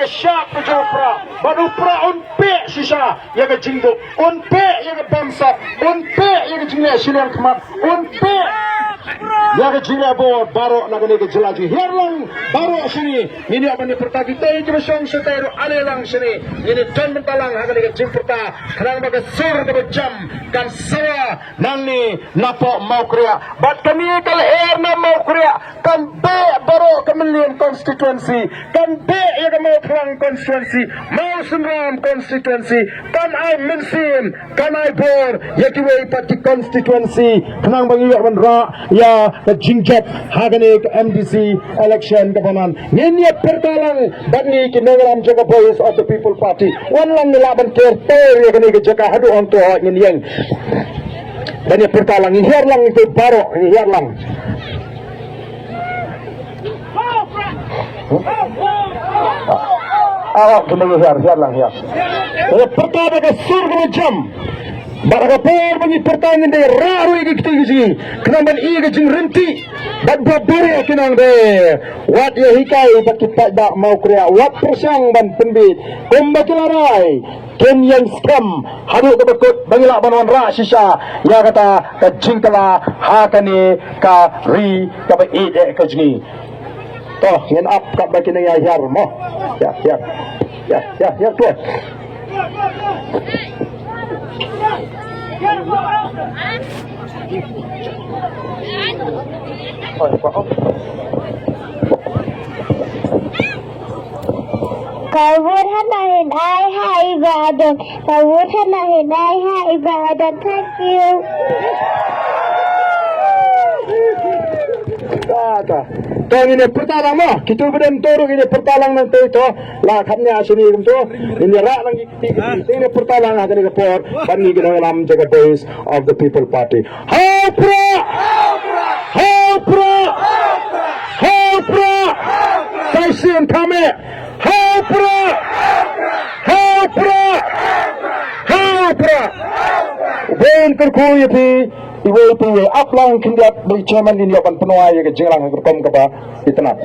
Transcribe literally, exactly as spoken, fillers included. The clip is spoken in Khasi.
Shah ka jong u Prah, bad u Prah un peh shisha ïa ka jingduk, un peh ïa ka bamsap, un peh ïa ka jingleh shiliang khmat, un peh ïa ka jingleh bor baroh na kane ka jylla jong ngi. Hiar lang baroh shane, ngin ïa ban ïa pyrta kita kiba shong shatei ruh, ale lang shane, ngin ïa don bynta lang ha kane ka jingpyrta, khnang ba ka sur kaba jam kan sawa nangne napoh Mawkriah. Bad kane ka lyer na Mawkriah kan beh baroh ka Mylliem constituency, kan beh ïa ka Mawphlang constituency, Mawsynram constituency, kan ai mynsiem, kan ai bor ïa kiwei pat ki constituency, khnang ba ngi ïoh ban rah ïa ka jingjop ha kane ka M D C election kaba nang. Ngin ïa pyrta lang bad ngi ki nongïalam jong ka Voice of the People Party. Wan lang ngi lah ban ker ter ïa kane ka jaka haduh hangto, ngin ïeng. Ban ïa pyrta lang, ngi hiar lang, ngi baroh ngi hiar lang. Ah, kynmaw hiar, hiar lang, hiar. Ngi pyrta da ka sur kaba jam. Bad ha ka por ba ngi pyrta ngin da rah ruh ïa ki kti ki jong ngi, khnang ban ïa ka jingryntih bad ba buh ïa ki nang de. Wat ïa hikai ba ki paidbah Mawkriah, wat pyrshang ban pynbit kumba ki la rai. Kin ïeng skhem haduh kaba kut ba ngi lah ban wanrah shisha ïa kata ka jingkylla ha kane ka ri kaba ïeit eh ka jong ngi. To, ngin ap katba kin ïa hiar mo. Hiar, hiar. Hiar, hiar, hiar, to. Ka vote ha na hin ai ha i ba don. Ka vote ha na hin ai ha i ba don. Thank you. Ta, ta. To ngin ïa pyrta lang mo. Kito ba don to ruh ngin ïa pyrta lang nangtei to. La kham nia shini kumto. Ngin ïa rah lang ki kti ki kti. Ngin ïa pyrta lang ha kane ka por. Ban ngi ki nongïalam jong ka Voice of the People Party. Ha u Prah! Ha u Prah! Ha u Prah! Kai sien kham eh! Ha u Prah! Ha u Prah! Ha u Prah! Wen kyrkhu ïa phi, iwei pa iwei, ap lang khyndiat, ba i chairman ngin ïoh ban pynwai ïa ka jingïalang ha ka rukom kaba itynnad.